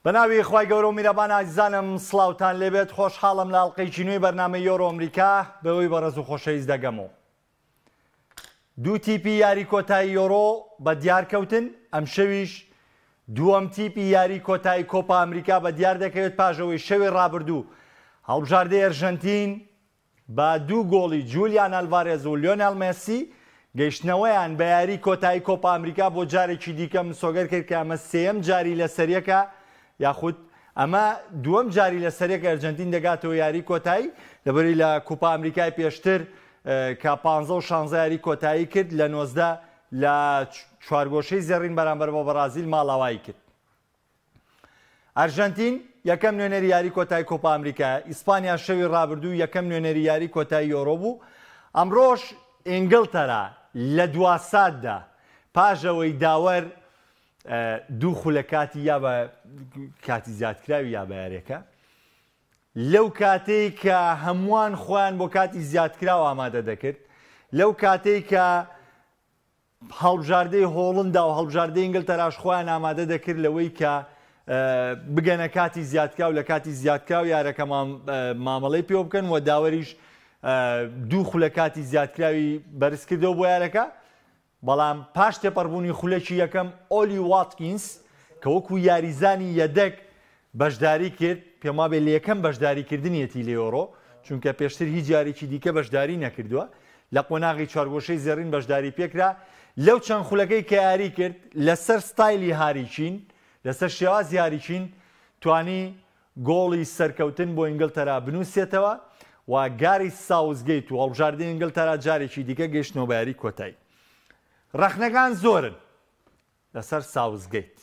بەناوی خوای گەورە و میرەبان ئازیزانم سڵاوتان لێبێت خۆشحاڵم لە ئەڵقەیەکی نوێی بەرنامەی یۆرۆ ئەمریکا بەوەی بەڕێز و خۆشەویست دەگەمەوە. دوو تیپی یاری کۆتایی یۆرۆ بە دیار کەوتن، ئەمشەویش دووەم تیپی یاری کۆتایی کۆپا ئەمریکا بە دیار دەکەوێت پاش ئەوەی شەوی ڕابردوو هەڵبژاردەی ئەرژەنتین بە دوو گۆڵی جولیان ئەلڤارێز و لیۆنێل مێسی گەیشتنەوەیان بە یاری کۆتایی کۆپا ئەمریکا بۆ جارێکی دیکە مسۆگەر کرد کە ئەمە سێیەم جاری لەسەریەکە یاخود ئەمە دووەم جاری لەسەریەک ئەرجەنتین دەگاتەوە یاری کۆتایی لەبەری لە کوپا ئەمریکای پێشتر کە پانزە و شانزە یاری کۆتایی کرد لە 19 لە چوارگۆشەی زێڕین بەرامبەر بە بەڕازیل ماڵاوایی کرد. ئەرژەنتین یەکەم نوێنەری یاری کۆتایی کۆپا ئەمریکایە، ئیسپانیا شەوی رابردوو یەکەم نوێنەری یاری کۆتایی یۆرۆ بوو، ئەمڕۆش ئینگڵتەرا لە دوا ساتدا پاش ئەوەی داوەر دوو خولە کاتی یا بە کاتی زیادکراوی یا بە یاریەکە لەو کاتەی کە هەمووان خۆیان بۆ کاتی زیادکراو ئامادە دەکرد لەو کاتەی کە هەڵبژاردەی هۆڵندا و هەڵبژاردەی ئینگلتەراش خۆیان ئامادە دەکرد لەوەی کە بگەنە کاتی زیادکراو لە کاتی زیادکراو یارەکە مامەڵەی پێوە بکەن و داوەریش دوو خولە کاتی زیادکراوی بەرزکردەوە بۆ یارەکە بەڵام پاش تێپەڕبوونی خولەکی یەکەم ئۆلی واتکینس کە وەکو یاریزانی یەدەگ بەشداری کرد، پێموابێ لە یەکەم بەشداریکردنیەتی لە یۆرۆ، چونکە پێشتر هیچ یاریی دیکە بەشداری نەکردووە، لە قۆناغی چوارگۆشەی زێڕین بەشداری پێکرا، لەو چەند خولەکەی کە یاری کرد لەسەر ستایلی هاری کین، لەسەر شێوازی هاری کین توانی گۆڵی سەرکەوتن بۆ ئینگلتەرا بنووسێتەوە و گاریس ساوسگەیت و هەڵبژاردەی ئینگلتەرا جارێکی دیکە گەیشتنەوە بە یاری کۆتایی. ڕەخنەکان زۆرن لەسەر ساوسگەیت،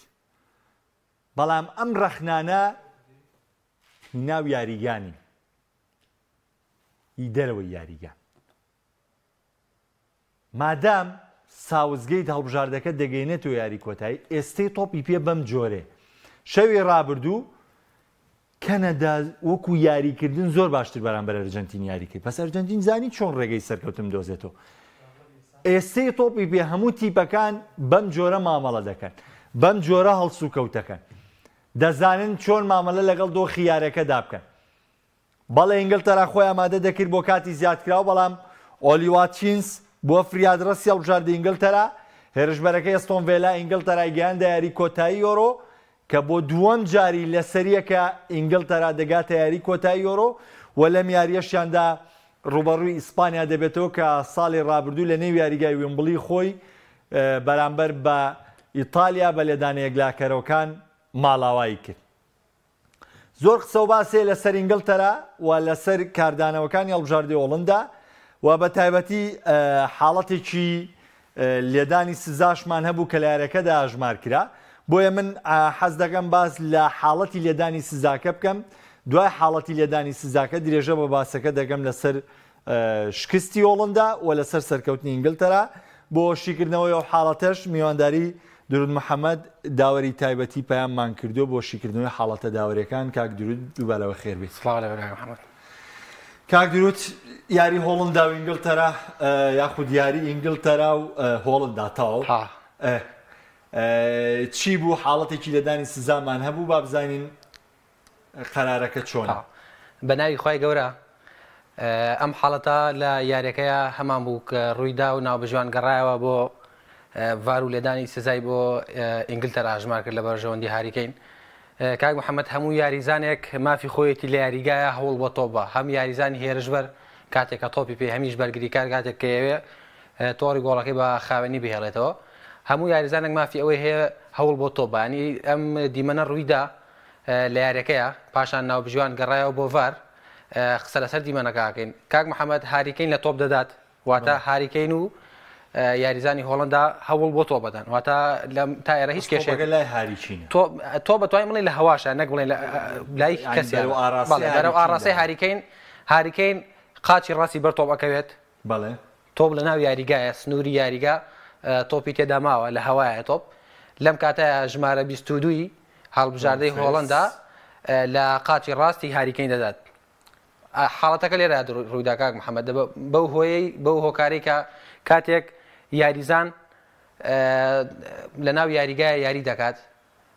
بەڵام ئەم ڕەخنانە هی ناو یاریگا نین، هی دەرەوەی یاریگان. مادام ساوسگەیت هەڵبژاردەکە دەگەینێتەوە یاری کۆتایی، ئێستەی تۆپی پێ بەم جۆرەیە. شەوی ڕابردوو کەنەدا وەکو یاریکردن زۆر باشتر بەرامبەر ئەرجەنتین یاری کرد، پس ئەرجەنتین زانی چۆن ڕێگەی سەرکەوتن بدۆزێتەوە. ئێستەی تۆپی پێ هەموو تیپەکان بەم جۆرە مامەڵە دەکەن، بەم جۆرە هەڵسوکەوتەکەن، دەزانن چۆن مامەلە لەگەڵ دۆخی یارەکەدا بکەن. بەڵێ ئینگلتەرا خۆی ئامادە دەکرد بۆ کاتی زیادکراو، بەڵام ئۆلی واتکینس بووە فریادڕەسی هەڵبژاردەی ئینگلتەرا، هێرشبەرەکەی ئەستۆن ڤێلا ئینگلتەرای گەیاندە یاری کۆتایی یۆرۆ، کە بۆ دووەم جاری لەسەریەکە ئینگلتەرا دەگاتە یاری کۆتایی یۆرۆ و لەم یارییەشیاندا رووبەڕووی ئیسپانیا دەبێتەوە کە ساڵی رابردوو لە نێو یاریگای ویمبڵی خۆی بەرامبەر بە ئیتالیا بە لێدانە یەکلاکەرەوەکان ماڵاوایی کرد. زۆر قسە و باس هەیە لەسەر ئینگلتەرا و لەسەر کاردانەوەکانی هەڵبژاردەی هۆڵندا و بە تایبەتی حاڵەتێکی لێدانی سزاشمان هەبوو کە لە یاریەکەدا ئەژمار کرا بۆیە من حەز دەکەم باس لە حاڵەتی لێدانی سزاکە بکەم دوای حاڵەتی لێدانی سزاکە درێژە بە باسەکە دەگەم لەسەر شکستی هۆڵندا و لەسەر سەرکەوتنی ئینگلتەرا. بۆ شیکردنەوەی ئەو حاڵەتەش میوانداری درود محەمەد داوەری تایبەتی پەیاممان کردووە بۆ شیکردنەوەی حاڵەتە داوەریەکان. کاک درود دووبارە بەخێر بێیت. سڵاو لە کاک محەمەد. کاک درود یاری هۆڵندا و ئینگلتەرا یاخود یاری ئینگلتەرا و هۆڵندا تەواو چی بوو؟ حاڵەتێکی لێدانی سزامان هەبوو با بزانین قەرارەکە چۆنە؟ بە ناوی خوای گەورە ئەم حاڵەتە لە یاریەکەیا هەمان بوو کە ڕوویدا و ناوبژیوان گەڕایەوە بۆ ڤار و لێدانی سزای بۆ ئینگلتەرا ئەژمار کرد لە بەرژەوەندی هاریکەین کاک محەممەد هەموو یاریزانێک مافی خۆیەتی لە یاریگایە هەوڵ بۆ تۆپ بە هەم یاریزانی هێرشبەر کاتێک کە تۆپی پێ هەمیش بەرگریکار کاتێک کە یەوێ تۆڕی گۆڵەکەی بە خاوێنی بهێڵێتەوە هەموو یاریزانێک مافی ئەوەی هەیە هەوڵ بۆ تۆپ بە ینی ئەم دیمەنە ڕوویدا لە یاریەکەیا پاشان ناوبژیوان گەڕایەوە بۆ ڤار قسە لەسەر دیمەنەکە ئەکەین کاک محەممەد هاریکەین لە تۆپ دەدات واتە هاریکەین و یاریزانی هۆڵندا هەوڵ بۆ تۆ بەدەن واتە لەم تا ئێرە هیچ کێشەکە لای هاریکینە تۆ تۆ بەتوانین بڵێن لە هەواشە نەک بڵێن لای کەسی بەرەو ئاڕاستەی هاریکەین هاریکەین قاچی ڕاستی بەر تۆپ ئەکەوێت بەڵێ. تۆپ لە ناو یاریگایە، سنووری یاریگا تۆپی تێدا ماوە، لە هەوایە تۆپ. لەم کاتەیا ژمارە 22 ی هەڵبژاردەی هۆڵەندا لە قاچی ڕاستی هاری کەین دەدات. حاڵەتەکە لێرە ڕوویدا کاک محەممەد بەو هۆیەی بەو هۆکارەی کە کاتێک یاریزان لە ناو یاریگایە یاری دەکات.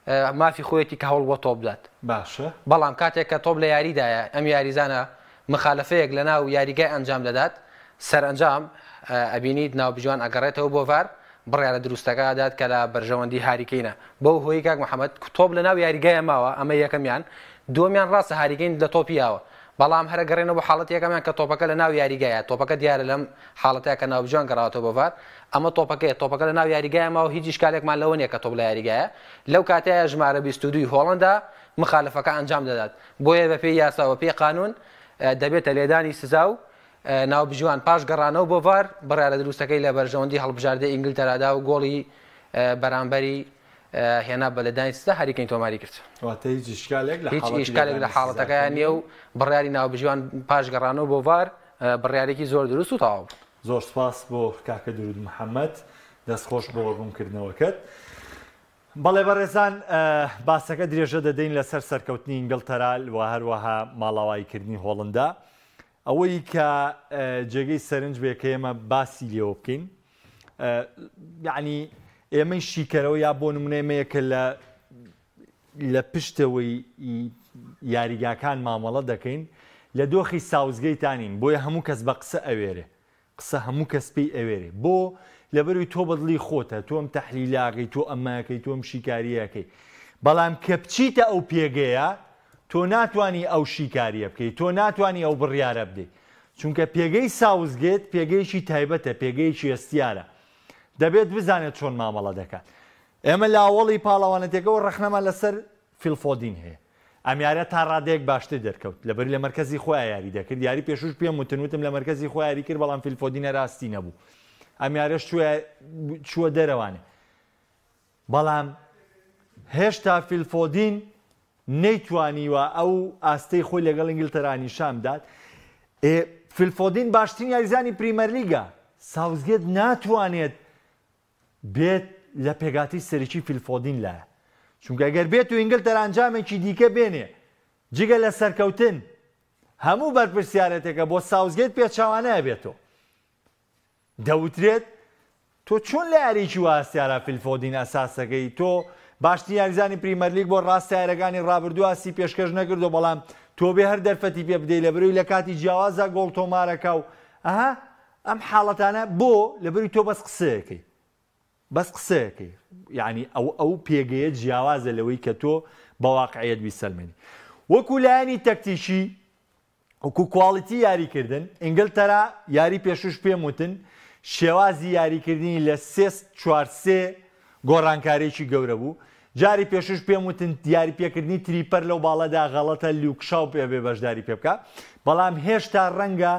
مافی خۆیەتی کە هەوڵ بۆ تۆپ بدات. باشە. بەڵام کاتێک کە تۆپ لە یاریدایە ئەم یاریزانە مخالەفەیەک لە ناو یاریگای ئەنجام دەدات، سەرئەنجام ئەبینیت ناوبژیوان ئەگەڕێتەوە بۆ ڤار بڕیارە دروستەکە ئەدات کە لە بەرژەوەندی هاری کەینە. بەو هۆیەی کاک محەمەد تۆپ لە ناو یاریگایە ماوە ئەمە یەکەمیان، دووەمیان ڕاستە هاری کەین لە تۆپی یاوە بەڵام هەر ئەگەڕێنەوە بۆ حاڵەتی یەکەمیان کە تۆپەکە لە ناو یاریگایە تۆپەکە دیارە لەم حاڵەتەیا کە ناوبژیوان گەڕاوەتەوە بۆ ڤار ئەمە تۆپەکەیە تۆپەکە لە ناو یاریگایە ماوە هیچ ئیشکالێکمان لەوە نیە کە تۆپ لە یاریگایە لەو کاتەیە ژمارە 22 ی هۆڵەندا مخالفەکە ئەنجام دەدات بۆیە بەپێی یاسا و بەپێی قانون دەبێتە لێدانی سزا و ناوبژیوان پاش گەڕانەوە بۆ ڤار بڕیارە دروستەکەی لە بەرژەوەندی هەڵبژاردەی ئینگلتەرادا و گۆڵی بەرامبەری هێنا بە لێدانی سزا هاری کەین تۆماری کرد. واتە هیچ ئیشکالێک لە هیچ ئیشکالێک لە حاڵەتەکەیان نییە و بڕیاری ناوبژیوان پاش گەڕانەوە بۆ ڤار بڕیارێکی زۆر دروست و تەواو بوو. زۆر سوپاس بۆ کاکە درود محەمەد دەست خۆش بۆ ڕوونکردنەوەکەت. بەڵێ بەڕێزان باسەکە درێژە دەدەین لەسەر سەرکەوتنی ئینگڵتەرا و هەروەها ماڵاواییکردنی هۆڵندا. ئەوەی کە جێگەی سەرنج بێ کە ئێمە باسی لێوە بکەین یعنی ئێمەی شیکەرەوە یا بۆ نمونە ئێمەیە کە لە لە پشتەوەی یاریگاکان مامەڵە دەکەین لە دۆخی ساوزگەیتانین بۆیە هەموو کەس بە قسە ئەوێرێ قسە هەموو کەس پێی ئەوێرێ بۆ؟ لەبەروی تۆ بەدڵی خۆتە تۆ ئەم تەحلیلە ئەکەی تۆ ئەمە ئەکەی تۆ ئەم شیکاریە ئەکەی بەڵام کە بچیتە ئەو پێگەیە تۆ ناتوانی ئەو شیکاریە بکەی تۆ ناتوانی ئەو بڕیارە بدەی چونکە پێگەی ساوزگێت پێگەیەکی تایبەتە پێگەیەکی هەستیارە دەبێت بزانێت چۆن مامەڵە دەکات ئێمە لاوەڵی پاڵەوانەتێکەوە ڕەخنەمان لەسەر فیل فۆدین هەیە ئەم یاریە تا ڕادەیەک باشتر دەرکەوت لەبەری لە مەرکەزی خۆیا یاری دەکرد یاری پێشوش پێم وتن وتم لە مەرکەزی خۆیا یاری کرد بەڵام فیل فۆدین هەر ئاستی نەبوو ئەم یاریەش چووە دەرەوانێ بەڵام هێشتا فیل فۆدین نەیتوانیوە ئەو ئاستەی خۆی لەگەڵ ئینگلتەرا نیشان بدات فیل فۆدین باشترین یاریزانی پریمەرلیگە ساوزگێت ناتوانێت بێت لە پێکهاتەی سەرەکی فیل فۆدین لایە، چونکە گەر بێت و ئینگلتەرا ئەنجامێکی دیکە بێنێ جگە لە سەرکەوتن، هەموو بەرپرسیارێتێکە بۆ ساوسگەیت پێچەوانە ئەبێتەوە. دەوترێت تۆ چۆن لە یاریی وا هەستیارا فیل فۆدین ئەساسەکەی تۆ باشترین یاریزانی پریمەرلیگ بۆ ڕاستە یاریەکانی ڕابردوو ئاستی پێشکەش نەکردووە بەڵام تۆ بێ هەر دەرفەتی پێ بدەی لەبەرەوەی لە کاتی جیاوازا گۆڵ تۆمارەکا و ئەها ئەم حاڵەتانە بۆ؟ لەبەری تۆ بەس قسەیەکەی بەس قسەیەکەی یعنی ئەو ئەو پێگەیە جیاوازە لەوەی کە تۆ بە واقعیت بیسەلمێنی وەکو لایەنی تەکتیکی وەکو کواڵیتی یاریکردن ئینگلتەرا یاری پێشوش پێم وتن شێوازی یاریکردنی لە سێ چوار سێ گۆڕانکاریەکی گەورە بوو جاری پێشوش پێم وتن یاری پێکردنی تریپەر لەو باڵەدا غەڵەتە لوک شاو پێ بێ بەشداری پێ بکا بەڵام هێشتا ڕەنگە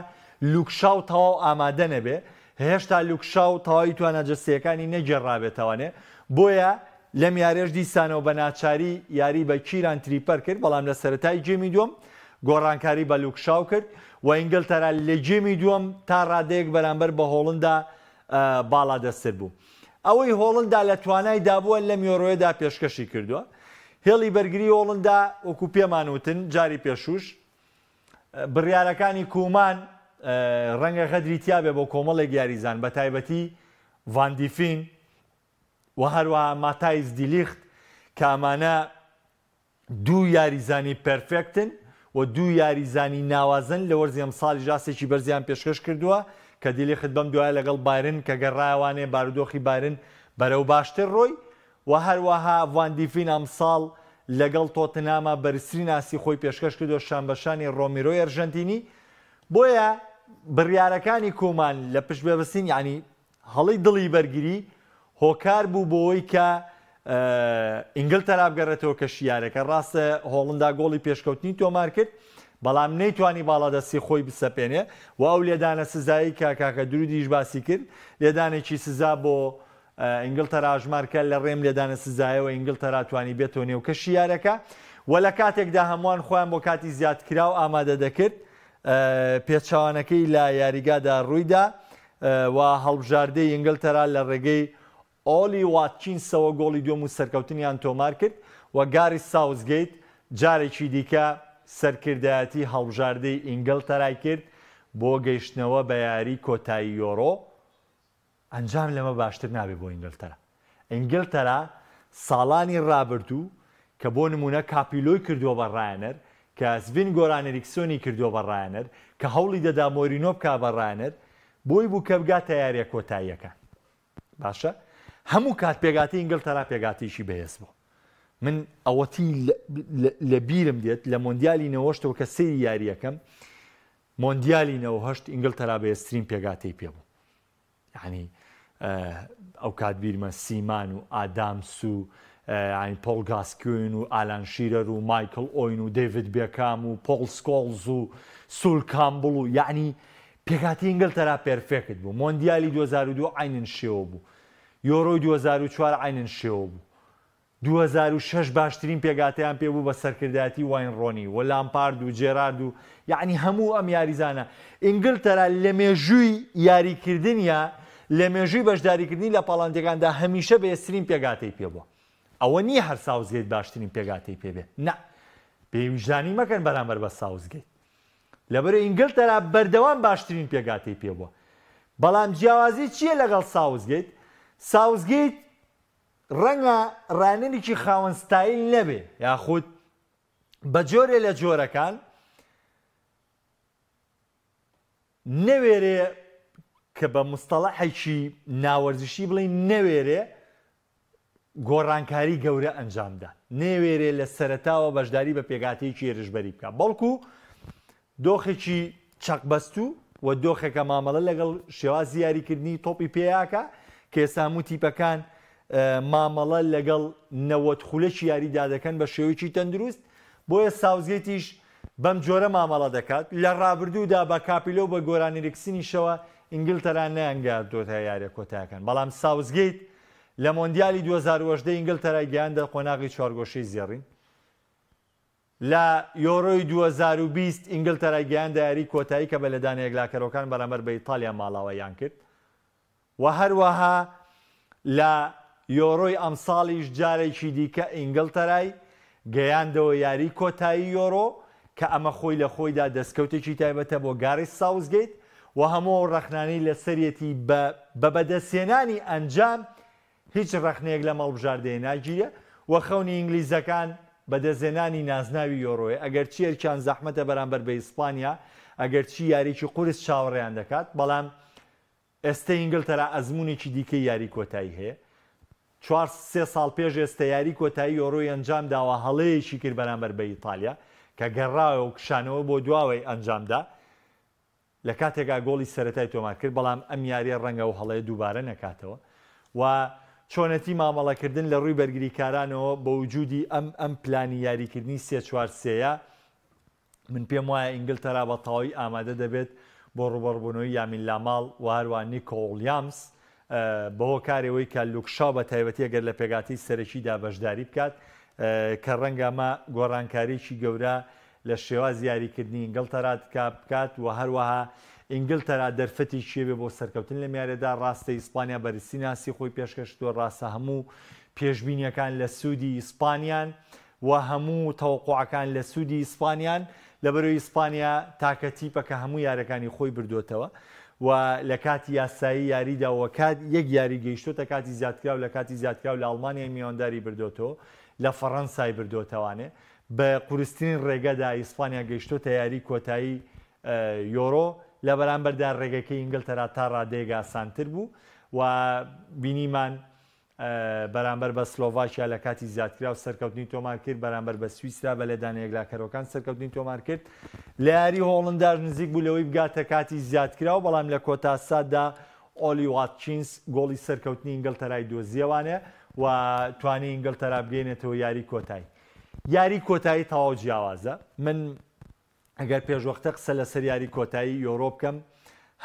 لوک شاو تەواو ئامادە نەبێ هێشتا لوک شاو تەواوی توانا جەستەیەکانی نەگێڕابێتەوانێ بۆیە لەم یاریەش دیسانەوە بە ناچاری یاری بە کیران تریپەر کرد بەڵام لە سەرەتای گێمی دووەم گۆڕانکاری بە لوک شاو کرد و ئینگلتەرا لە گێمی دووەم تا ڕادەیەک بەرامبەر بە هۆڵندا باڵادەستتر بوو. ئەوەی هۆڵندا لە توانایدا بووە لەم یۆرۆیەدا پێشکەشی کردووە. هێڵی بەرگری هۆڵندا وەکو پێمان وتن جاری پێشووش بڕیارەکانی کومان ڕەنگە غەدری تیابێ بۆ کۆمەڵێک یاریزان بە تایبەتی ڤان دیفین و هەروەها ماتایس دیلیخت کە ئەمانە دوو یاریزانی پێرفێکتن و دوو یاریزانی ناوازەن، لە وەرزی ئەمساڵیش ئاستێکی بەرزیان پێشکەش کردووە، کە دیلیخت بەم دوایە لەگەڵ بایرن کە گەڕایەوانێ بارودۆخی بایرن بەرەو باشتر ڕۆی و هەروەها ڤان دیفین ئەمساڵ لەگەڵ تۆتنهاما بەرزترین ئاستی خۆی پێشکەش کردووە شانبەشانی ڕۆمیرۆی ئەرژەنتینی بۆیە بڕیارەکانی کومان لە پشتبەستن یانی هەڵەی دڵی بەرگری هۆکار بوو بۆوەی کە ئینگلتەرا بگەڕێتەوە کەشی یاریەکە، ڕاستە هۆڵندا گۆڵی پێشکەوتنی تۆمار کرد، بەڵام نەیتوانی باڵادەستی خۆی بسەپێنێ و ئەو لێدانە سزایەی کە کاکە درودیش باسی کرد، لێدانێکی سزا بۆ ئینگلتەرا ئەژمار کە لە ڕێم لێدانە سزایەوە ئینگلتەرا توانی بێتەوە نێو کەشی یاریەکە و لە کاتێکدا هەمووان خۆیان بۆ کاتی زیادکراو ئامادە دەکرد پێچەوانەکەی لە یاریگادا ڕوویدا و هەڵبژاردەی ئینگلتەرا لە ڕێگەی ئۆلی واتکینسەوە گۆڵی دووەم و سەرکەوتنیان تۆمارکرد و گاریس ساوسگەیت جارێکی دیکە سەرکردایەتی هەڵبژاردەی ئینگلتەرای کرد بۆ گەیشتنەوە بە یاری کۆتایی یۆرۆ. ئەنجام لەمە باشتر نابێت بۆ ئینگلتەرا. ئینگلتەرا ساڵانی ڕابردوو کە بۆ نموونە کاپیلۆی کردووە بە ڕایەنەر، کە سڤین گۆران ئێریکسۆنی کردووە بە ڕایەنەر، کە هەوڵی دەدا مۆرینۆ بکا بە ڕایەنەر، بۆی بوو کە بگاتە یارییە کۆتاییەکان. باشە هەموو کات پێگاتی ئینگلتەرا پێگاتێکی بەهێز بوو. من ئەوەتی لە بیرم دێت لە مۆندیالی نەوەشتەوە کە سەیری یارییەکەم، مۆندیالی 98 ئینگلتەرا بەهێزترین پێگاتەی پێ بوو. یانی ئەو کات بیرمە سیمان و ئادامس و یانی پۆڵ گاسکوین و ئالان شیرەر و مایکل ئۆین و دەیڤد بێکام و پۆڵ سکۆڵز و سول کامبڵ و یعنی پێکاتی ئینگلتەرا perfect بوو. مۆندیالی 2002 عینن شێوە بوو، یۆرۆی 2004 عینن شێوە بوو. 2006 باشترین پێکهاتەیان پێ بوو بە سەرکردایەتی واین ڕۆنی و لامپارد و جێرارد و یەعنی هەموو ئەم یاریزانە. ئینگلتەرا لە مێژووی یاریکردنیا لە مێژووی بەشداریکردنی لە پاڵانتیەکاندا هەمیشە بەهێزترین پێکهاتەی پێ بووە. ئەوە نییە هەر ساوسگەیت باشترین پێکهاتەی پێ بێ نا بێ ویژدانی مەکەن بەرامبەر بە ساوسگەیت. لەبەر ئینگلتەرا بەردەوام باشترین پێکهاتەی پێ بووە. بەڵام جیاوازی چییە لەگەڵ ساوسگەیت؟ ساوسگەیت ڕەنگە ڕانەرێکی خاوەن ستایل نەبێ یاخود بە جۆرێ لە جۆرەکان نەوێرێ کە بە مستەڵەحێکی ناوەرزشی بڵێین نەوێرێ گۆڕانکاری گەورە ئەنجامدا نەوێرێ لە سەرەتاوە بەشداری بە پێکهاتەیەکی هێرشبەری بکە بەڵکو دۆخێکی چەقبەستوو و دۆخێکە مامەڵە لەگەڵ شێوازی یاریکردنی تۆپی پێیاکە کە ئێستا هەموو تیپەکان مامەڵە لەگەڵ 90 خولەکی یاریدا دەکەن بە شێوەیەکی تەندروست، بۆیە ساوسگەیتیش بەم جۆرە مامەڵە دەکات، لە ڕابردوودا بە کاپیلۆ و بە گۆران ئیریکسنیشەوە ئینگلتەرا نەیانگەیاندۆتە یاریە کۆتایەکان، بەڵام ساوسگەیت لە مۆندیالی 2018 ئینگلتەرای گەیاندە قۆناغی چوارگۆشەی زێڕین. لە یۆرۆی 2020 ئینگلتەرای گەیاندە یاریی کۆتایی کە بە لێدانە یەکلاکەرەوەکان بەرامبەر بە ئیتالیا ماڵاواییان کرد و هەروەها لە یۆرۆی ئەمساڵیش جارێکی دیکە ئینگلتەرای گەیاندەوە یاریی کۆتایی یۆرۆ کە ئەمە خۆی لە خۆیدا دەستکەوتێکی تایبەتە بۆ گاریس ساوسگەیت و هەموو ئەو ڕەخنانەی لەسەریەتی بە بە بەدەستهێنانی ئەنجام هیچ رەخنەیەک لەم هەڵبژاردەیە ناگیرێ و خەونی ئینگلیزەکان بەدەستهێنانی نازناوی یۆرۆیە، ئەگەرچی ئەرکیان زەحمەتە بەرامبەر بە ئیسپانیا، ئەگەرچی یاریی قورس چاوەڕێیان دەکات، بەڵام ئێستە ئینگلتەرا ئەزموونێکی دیکەی یاری کۆتایی هەیە. چوار سێ ساڵ پێش ئێستە یاری کۆتایی یۆرۆی ئەنجامداوە، هەڵەیەکی کرد بەرامبەر بە ئیتالیا کە گەڕاوە و کشانەوە بۆ دواوەی ئەنجامدا، لە کاتێکا گۆڵی سەرەتای تۆمار کرد، بەڵام ئەم یارییە ڕەنگە ئەو هەڵەیە دووبارە نەکاتەوە و چۆنێتی مامەڵەکردن لە ڕووی بەرگریکارانەوە بە وجودی ئەم ئەم پلانی یاریکردنی سێ چوار سێیە، من پێم وایە ئینگلتەرا بە تەواوی ئامادە دەبێت بۆ ڕووبەڕووبوونەوەی یامین لاماڵ و هەروەها نیکۆ وڵیامس بە هۆکاری ئەوەی کە لوک شاو بە تایبەتی ئەگەر لە پێکهاتەی سەرەکیدا بەشداری بکات کە ڕەنگە ئەمە گۆڕانکاریی گەورە لە شێوازی یاریکردنی ئینگڵتەرا بکات و هەروەها ئینگلتەرا دەرفەتێکی هەبێ بۆ سەرکەوتن لەم یاریەدا، ڕاستە ئیسپانیا بەرزترین ئاستی خۆی پێشکەش کردووە، ڕاستە هەموو پێشبینیەکان لە سوودی ئیسپانیان و هەموو تەوەقوعەکان لە سوودی ئیسپانیان، لەبەرئەوەی ئیسپانیا تاکە تیپە کە هەموو یاریەکانی خۆی بردۆتەوە و لە کاتی یاسایی یاریدا و کات یەک یاری گەیشتۆتە کاتی زیادکراو لە کاتی زیادکراو لە ئەڵمانیای میوانداری بردۆتەوە لە فەڕەنسای بردۆتەوانێ بە قورسترین ڕێگەدا ئیسپانیا گەیشتۆتە یاری کۆتایی یۆرۆ، لە بەرامبەردا ڕێگەکەی ئینگلتەرا تا ڕادەیەک ئاسانتر بوو و بینیمان بەرامبەر بە سلۆڤاکیا لە کاتی زیادکراو سەرکەوتنی تۆمار کرد، بەرامبەر بە سویسرا بە لێدانە یەکلاکەرەوەکان سەرکەوتنی تۆمار کرد. لە یاری هۆڵنداش نزیک بوو لەوەی بگاتە کاتی زیادکراو، بەڵام لە کۆتا ساتدا ئۆلی واتکینس گۆڵی سەرکەوتنی ئینگلتەرای دۆزیەوانێ و توانی ئینگلتەرا بگەینێتەوە یاری کۆتایی. یاری کۆتایی تەواو جیاوازە من ئەگەر پێشوەختە قسە لەسەر یاری کۆتایی یۆرۆ بکەم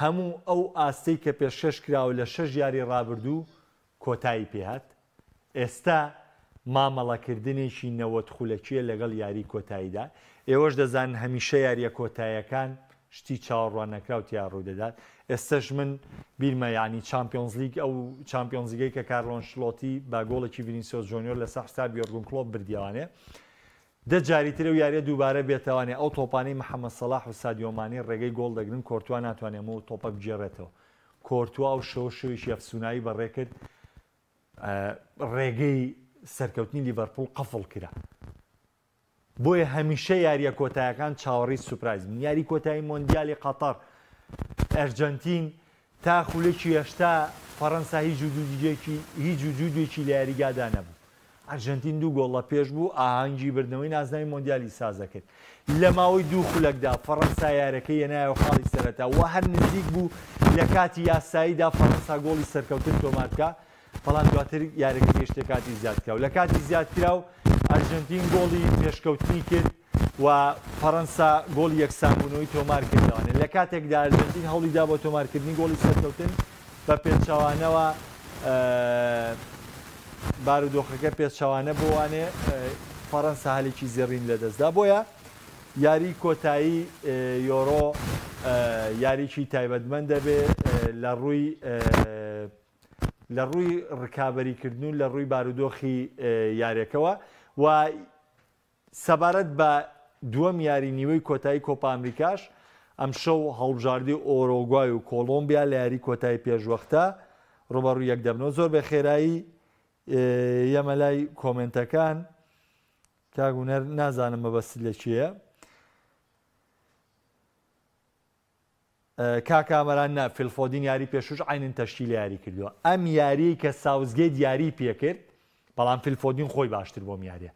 هەموو ئەو ئاستەی کە پێشکەش کراوە لە شەش یاری ڕابردوو کۆتایی پێهات ئێستا مامەڵەکردنێکی 90 خولەکیە لەگەڵ یاری کۆتاییدا ئێوەش دەزانن هەمیشە یاریە کۆتاییەکان شتی چاوەڕواننەکراو تیا ڕوودەدات ئێستەش من بیرمە یانی چامپیۆنزلیگ ئەو چامپیۆنزلیگەی کە کارلۆ ئەنشلۆتی بە گۆڵێکی ڤینیسیۆس جۆنیۆر لەسەر حسابی یۆرگن کلۆپ بردیەوانێ دە جاری تر ئەو یاریە دووبارە بێتەوانێ ئەو تۆپانەی محەمەد سەڵاح و سادیۆ مانی ڕێگەی گۆڵ دەگرن کۆرتوا ناتوانێ ئەو تۆپە بگێڕێتەوە کۆرتوا ئەو شەوە شەوێکی ئەفسوناوی بەڕێکرد ڕێگەی سەرکەوتنی لیڤەرپوڵ قەفڵ کرا. بۆیە هەمیشە یارییە کۆتایەکان چاوەڕێی سوپرایز بن. یاری کۆتایی مۆندیالی قەتەر، ئەرجەنتین تا خولەکی 80 فەرەنسا هیچ وجودێکی هیچ وجودێکی لە یاریگادا نەبوو. ئەرجەنتین دوو گۆڵ لە پێش بوو، ئاهەنگی بردنەوەی نازناوی مۆندیالی سازدەکرد. لە ماوەی دوو خولەکدا فەرەنسا یارەکەی هێنایەوە خاڵی سەرەتا و هەر نزیک بوو لە کاتی یاساییدا فەرەنسا گۆڵی سەرکەوتن تۆمار بکا، بەڵام دواتر یاریەکە گەیشتە کاتی زیادکراو. لە کاتی زیادکراو ئەرجەنتین گۆڵی پێشکەوتنی کرد و فەرەنسا گۆڵی یەکسانبوونەوەی تۆمار کرد. لەوانەیە لە کاتێکدا ئەرجەنتین هەوڵیدا بۆ تۆمارکردنی گۆڵی سەرکەوتن، بە پێچەوانەوە بارودۆخەکە پێچەوانە بۆ وانێ فەرەنسا هەلێکی زێڕین لەدەستدا. بۆیە یاری کۆتایی یۆرۆ یاریی تایبەتمەند دەبێ لە ڕووی لە ڕووی ڕکابەریکردن و لە ڕووی بارودۆخی یاریەکەوە و سەبارەت بە دووەم یاری نیوەی کۆتایی کۆپا ئەمریکاش، ئەمشەو هەڵبژاردەی ئۆرۆگوای و کۆڵۆمبیا لە یاری کۆتایی پێشوەختە ڕووبەڕووی یەک دەبنەوە. زۆر بە خێرایی یەمە لای کۆمێنتەکان. کاک هونەر نازانم مەبەستت لە کێیە. کاک کامەران نا فیل فۆدین یاری پێشوش عەینەن تەشکیلە یاری کردووە ئەم یاریەی کە ساوسگەیت یاری پێکرد بەڵام فیل فۆدین خۆی باشتر بۆم یاریە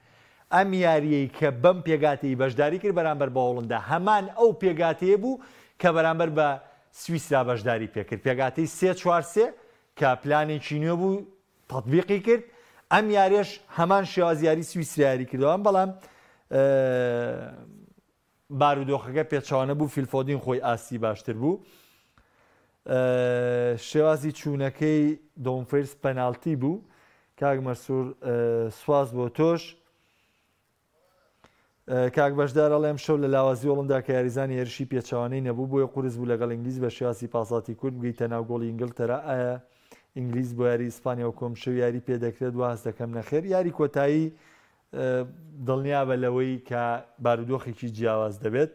ئەم یاریەی کە بەم پێگاتەی بەشداری کرد بەرامبەر بە هۆڵندا هەمان ئەو پێگاتەیە بوو کە بەرامبەر بە سویسرا بەشداری پێکرد پێگاتەی سێ چوار سێ کە پلانێکی نوێ بوو تەتبیقی کرد ئەم یاریەش هەمان شێواز یاری سویسرا یاری کردەوە بەڵام بارودۆخەکە پێچەوانە بوو، فیل فۆدین خۆی ئاستی باشتر بوو. شێوازی چوونەکەی دۆمفرس پەناڵتی بوو. کاک مەسرور سواز بۆ تۆش. کاک بەشدار ئەڵێ ئەمشەو لە لاوازی هۆڵندا کە یاریزانی هێرشی پێچەوانەی نەبوو بۆیە قورس بوو لەگەڵ ئینگلیز بە شێوازی پاساتی کورت بگەیتە ناو گۆڵی ئینگلتەرا ئایا ئینگلیز بۆ یاری ئیسپانیا و کۆمشەو یاری پێ دەکرێت وا هەست دەکەم نەخێر یاری کۆتایی دڵنیابە لەوەی کە بارودۆخێکی جیاواز دەبێت.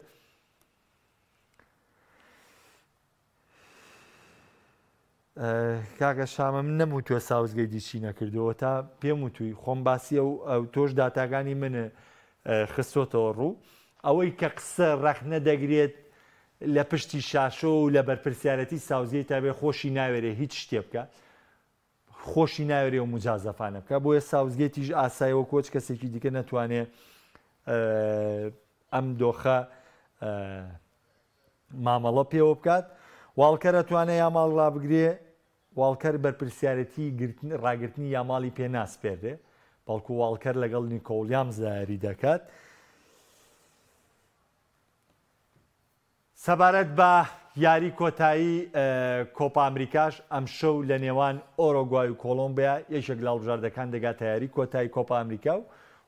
کاکە شامە من نەموتووە ساوزگەیتی چی نەکردەوە تا پێم وتووی خۆم باسی ئەو ئەو تۆش داتاکانی من خستۆتەوە ڕوو ئەوەی کە قسە ڕەخنە دەگرێت لە پشتی شاشۆ و لە بەرپرسیارەتی ساوزگەی تابێ خۆشی ناوێرێ هیچ شتێ بکە خۆشی ناوێرێ ئەو موجازەفانە بکا بۆیە ساوسگەیتیش ئاسایە وەکو هۆچ کەسێکی دیکە نەتوانێ ئەم دۆخە مامەڵە پێوە بکات واڵکەر ئەتوانێ یاماڵ ڕابگرێ واڵکەر بەرپرسیارەتی ڕاگرتنی یاماڵی پێ ناسپێرێ بەڵکو واڵکەر لەگەڵ نیکۆ ویلیامز یاری دەکات. سەبارەت بە یاری کۆتایی کۆپا ئەمریکاش، ئەمشەو لە نێوان ئۆرۆگوای و کۆڵۆمبیا یەکێک لە هەڵبژاردەکان دەگاتە یاری کۆتایی کۆپا ئەمریکا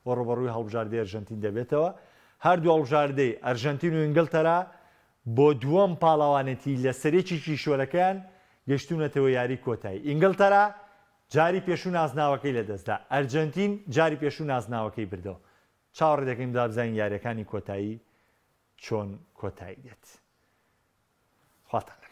و ڕووبەڕووی هەڵبژاردەی ئەرژەنتین دەبێتەوە. هەردوو هەڵبژاردەی ئەرژەنتین و ئینگلتەرا بۆ دووەم پاڵەوانێتی لەسەرێکی کیشوەرەکەیان گەشتوونەتەوە یاری کۆتایی. ئینگلتەرا جاری پێشوو نازناوەکەی لەدەستدا، ئەرجەنتین جاری پێشوو نازناوەکەی بردەوە. چاوەڕێ دەکەین با بزانین یارییەکانی کۆتایی چۆن کۆتایی دێت. خواتان لەگەڵ.